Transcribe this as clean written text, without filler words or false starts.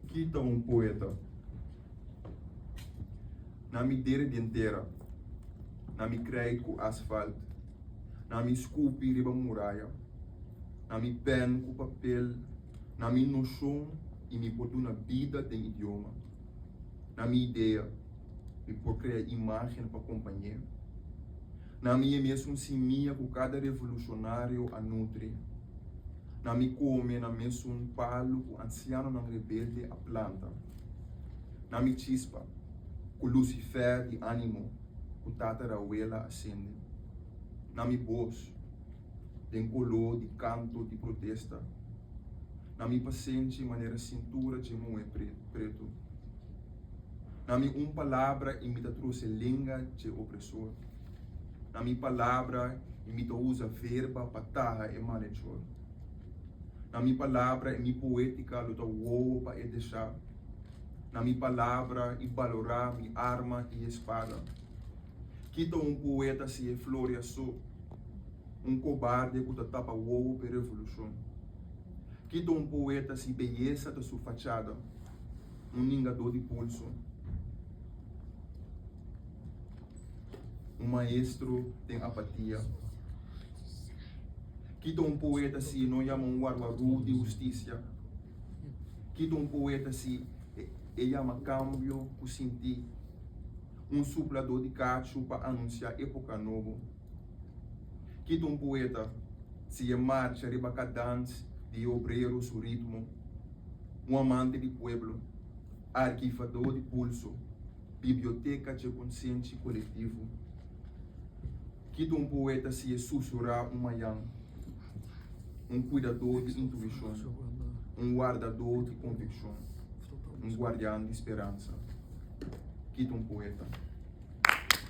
Ki ta un poeta? Na mi dere den tera, na mi krijt ku asfalt, na mi skupi riba muraya, na mi pèn ku papel, na mi noshon i mi por duna bida den idioma, na mi idea mi por krea imágen pa kompañ'é, na mi e mesun simia ku kada revolushonario a nutri. Na mi kome na mesun palu ku ansianonan rebelde a planta. Na mi chispa ku lusifèr di ánimo ku tatarawela a sende. Na mi bos den koló di kanto di protesta. Na mi pasenshi manera sintura dje muhé pretu. Na mi un palabra i mi ta trose lenga dje opresor. Na mi palabra i mi ta usa verba pa taha e malhechor. Na mi palabra i mi poétika lo ta wowo pa e deshá. Na mi palabra i balorá mi arma i espada. Kita un poeta si e floria so, un kobarde ku ta tapa wowo p'e revolushon. Kita un poeta si beyesa ta su fachada, un ningadó di pulso. Un maestro den apatia. Kita un poeta si e no yama un warwarú di hustisia? Kita un poeta si e yama kambio ku sintí, un supladó di kachu pa anunsiá époka nobo? Kita un poeta si e marcha riba kadans di e obrero su ritmo, un amante di pueblo, arkivadó di pulso? Biblioteka dje konsienshi kolektivo. Kita un poeta si e susurá un mayan, un kuidadó di intuishon, un wardadó di konvikshon, un guardian di speransa. Kita un poeta.